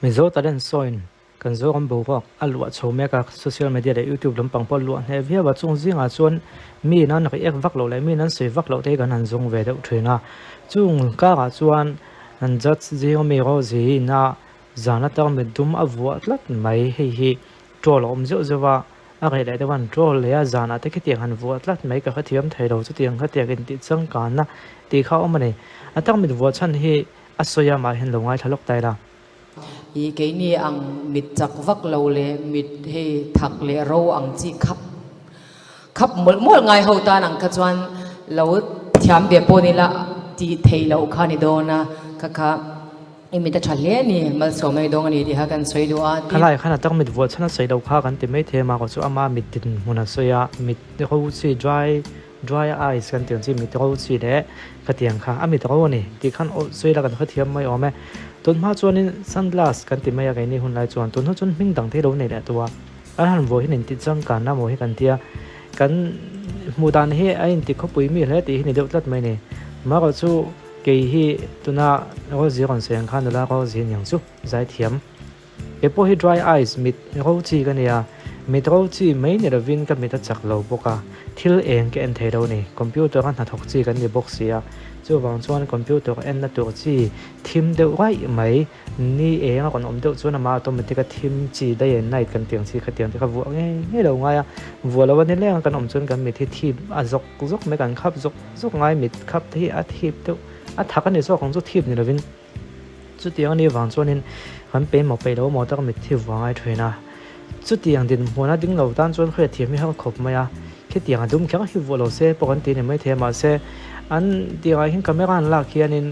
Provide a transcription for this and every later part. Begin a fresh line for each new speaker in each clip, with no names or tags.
Mizo talent sawiin kan Zoram boruak a luah chho mek a, social media leh YouTube lampang pawh a luah hneh viau a, chung zingah chuan mi nan react vak loh leh mi nan sawi vak loh te hi kan han zawng ve deuh thin a, chung karah chuan an judge zinga mi Rosie ina zan atang mit dum a vuah tlat mai, hei hi troll a awm zeuh zeuh a, a reh leh deuh a an troll leh a, zanah te khitiang han vuah tlat mai ka hrethiam thei lo, chutiang khatiang intih changkanna tih kha a awm a ni, a tak mit vuah chhan hi a sawi a mah hian lo ngaithla lawk ta ila.
I keini ang mit chak vak lo leh mit hei thak leh ro ang chi khap khap mawlh mawlh ngai ho tan ang kha chuan lo thiam ve pawh ni la tih theih loh kha ni dawn a, kha kha i mit a tha hle a ni, malsawm ei dawng a ni tih kha kan sawi duh a.
Khalai khan a tak mit vuah chhan a sawi lo kha kan ti mai thei a, mahkawh chu ama mit din hmun a sawi a, mit ro chi dry Dry eyes kan tih ang chi mit ro chi leh ka ti ang kha a mit ro a ni tih khan aw sawi la kan hrethiam mai awm e. Tun hma chuanin sunglass kan ti mai a keini hun lai chuan tun hnu chuan hming dang te lo nei leh tawh a, an han vuah hian intih changkanna maw hi kan tia kan hmuh dan hi a inti khawpui mi hle tih hi ni deuh tlat mai ni. Marawh chu kei hi tuna Rosie rawn sawi ang khan nula Rosie niang chu zaithiam. Kei pawh hi dry eyes mit ro chi ka nia, mit ro chi mai ni lovin ka mit a chak lo bawk a, thil eng ka en thei lo ni, computer a hnathawk chi kan ni bawk si a, chuvang chuan computer enna tur chi thim deuh raih mai, ni eng a rawn awm deuh chuan amah automatic a thim chi day and night kan tiang chi khatiang te kha vuah ngei ngei lo ngai a, vuah lo a ni leng a kan awm chuan kan mit hi thip a zawk zawk mai kan khap zawk zawk ngai mit khap te hi a thip deuh a thak a ni zawk ang chu thip ni lovin. Chutiang a nih vang chuanin kan pe maw peih lo maw tak mitthi vua ngai thin a. Chutiang dinhmun a ding lo tan chuan hriat thiam hi har khawp mai a. Khitiang a dum kher hi vuah lo se pawh kan ti ni mai thei a mahse an tiangah hian camera an lak hianin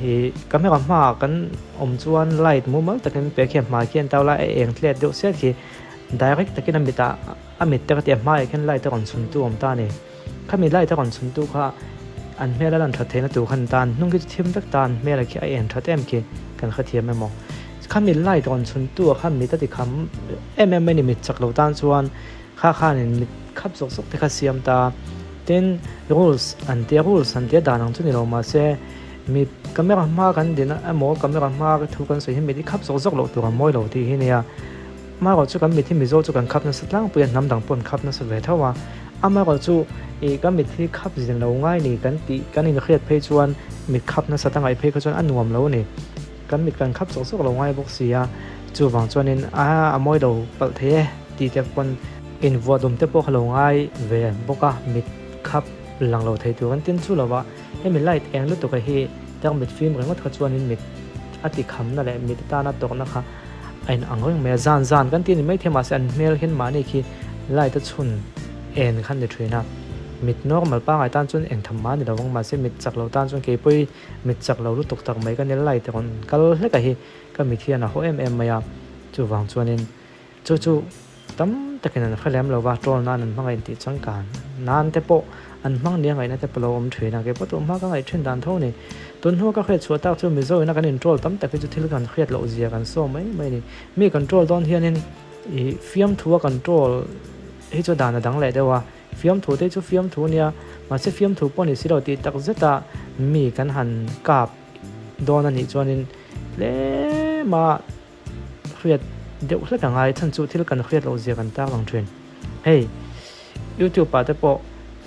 ih camera hmaah kan awm chuan light mumal takin pe khian hmai khian tau lai a eng tlet deuh siat khi direct takin a mitah a mit te ka ti a hmaiah khian light a rawn chhun tu awm ta a ni. Khami light a rawn chhun tu kha an hmel a lan that theihna tur khan tan hnung khi chu thim vek ta an hmel khi a en that em khi kan hrethiam emaw. Khami light rawn chhun tu ah khan mit a ti kham em em mai ni mit chak lo tan chuan kha khanin mit khap zawk zawk te kha siam ta. Tin rules an tia rules an tia dan ang chu ni lo mahse mi camera hma kan din emaw camera hma thu kan sawi hi mit i khap zawk zawk loh tur a mawi lo tih hi nia. Amaherawh chu kan mit hi Mizo chu kan khap nasa tlangpui a, hnam dang pawh an khap nasa ve tho a. Amaherawh chu ih ka mit hi khap zin lo ngai ni kan tih kan inhriat phei chuan mit khap nasa ta ngaih phei kha chuan a nuam lo a ni. Kan mit kan khap zawk zawk lo ngai bawk si a, chuvang chuanin a a mawi lo palh thei e tih te pawn invuah dum te pawh kha lo ngai ve bawk a, mit khap lang lo thei tur an tin chu lo a. Hemi light eng lutuk a hi tarmit fim ringawt kha chuanin mit a ti khamna leh mit atana tawrhna kha a in ang reng mai a, zan zan kan tih a ni maithei mahse an hmel hian mahni khi light a chhun en khan ni thin a, mit normal pangai tan chuan eng tham mah a ni lo vang mahse mit chak lo tan chuan keipawh mit chak lo lutuk tak mai ka nia light rawn kal hlek a hi ka mit hian a haw em em mai a, chuvang chuanin chu chu tam takin an hre lem lo va, troll nan an hmang a intih changkan nan te pawh an hmang nia ngaihna te pawh lo awm thin a, keipawh tun hma ka ngaih thin dan tho a ni. Tun hnua ka hriat chhuah tak chu Mizo ina kan in troll tam tak hi chu thil kan hriat loh zia kan saw mai mai a ni. Mi kan troll dawn hianin ih fiamthu a kan troll hi chu dan a dang leh deuh a, fiamthu te chu fiamthu a nia, mahse fiamthu pawh ni si lo tih tak zeta mi kan han kap dawn a nih chuanin tlema hriat deuh hlek a ngai chhan chu thil kan hriat loh zia kan tar lang thin. Hei youtube ah te pawh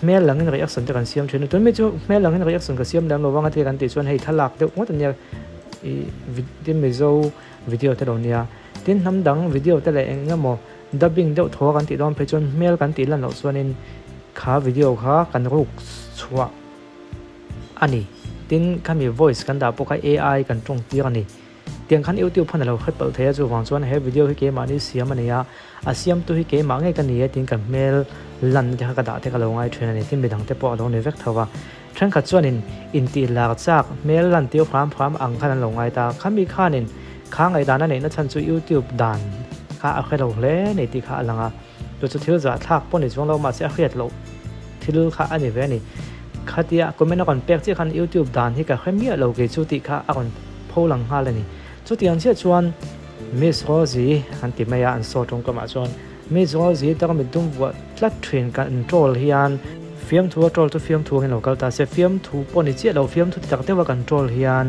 hmel langin reaction te kan siam thin a tun mi chu hmel langin reaction ka siam lem lo vang a ti kan tih chuan hei thlalak deuh ngawt ania ih tin mizo video te lo nia tin hnam dang video te leh eng emaw dubbing deuh thaw kan tih dawn phei chuan hmel kan tih lan loh chuanin kha video kha kan ruk chhuah a ni tin khami voice kan dah pawh kha ai kan tawng tir a ni. Tiang khan YouTube khan a lo hre palh thei a, chuvang chuan he video hi keimahni siam a ni a, a siamtu hi keimah ngei ka ni e tiin ka hmel lanna te kha ka dah te ka lo ngai thin a ni tin midang te pawh a lo ni vek tho a. Thenkhat chuanin intih lar chak hmel lan tir hram hram ang khan an lo ngai ta, khami khanin kha ngaihdan a neihna chhan chu YouTube dan kha a hre lo hle nei tih kha a lang a, chu chu thil zahthlak pawh ni chuang lo mahse a hriat loh thil kha a ni ve a ni. Khatia comment a rawn pek chiah khan YouTube dan hi ka hre miah lo kei chu tih kha a rawn pho lang nghal a ni. Chutiang chiah chuan Miss Rosie an ti mai a, an saw tawngkamah chuan Miss Rosie tarmit dum vuah tlat thin control hian Fiamthu a troll chu fiamthu angin lo kal ta se, fiamthu pawh ni chiah lo, fiamthu ti tak deuha kan troll hian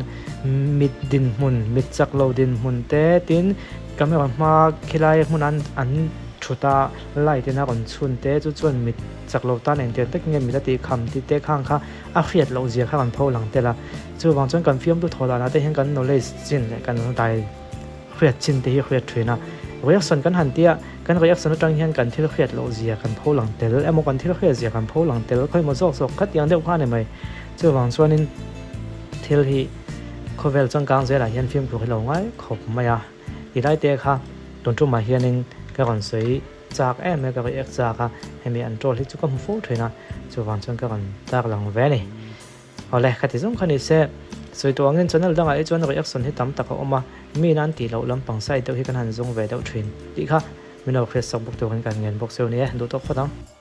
mit dinhmun, mit chak lo dinhmun te tin camera hma khilai hmun an an thut a light in a rawn chhun te chu chuan mit chak lo tan engtiang takin nge mit a tih kham tih te khang kha a hriat loh zia kha kan pho lang tel a, chuvang chuan kan fiamthu thawh danah te hian kan knowledge chin leh kan dai hriat chin te hi hriat thin a, reaction kan han tia kan reaction atang hian kan thil hriat loh zia kan pho lang tel emaw kan thil hriat zia kan pho lang tel khawi maw zawk zawk khatiang deuh kha a ni mai, chuvang chuanin thil hi khawvel changkang zelah hian fimkhur hi lo ngai khawp mai a, ti lai te kha tun tumah hianin ka rawn sawi chak em mai ka react chak a, hemi an troll hi chu ka hmu fo thin a, chuvang chuan ka rawn tar lang ve a ni. Awle, ka ti zawng kha ni se, sawi tawh angin channel dangah hi chuan reaction hi tam tak a awm a, mi in an tih loh lampang side deuh hi kan han zawng ve deuh thin tih kha min lo hriat sak bawk turin kan ngen bawk cheu ni e, duh tawk phawt ang.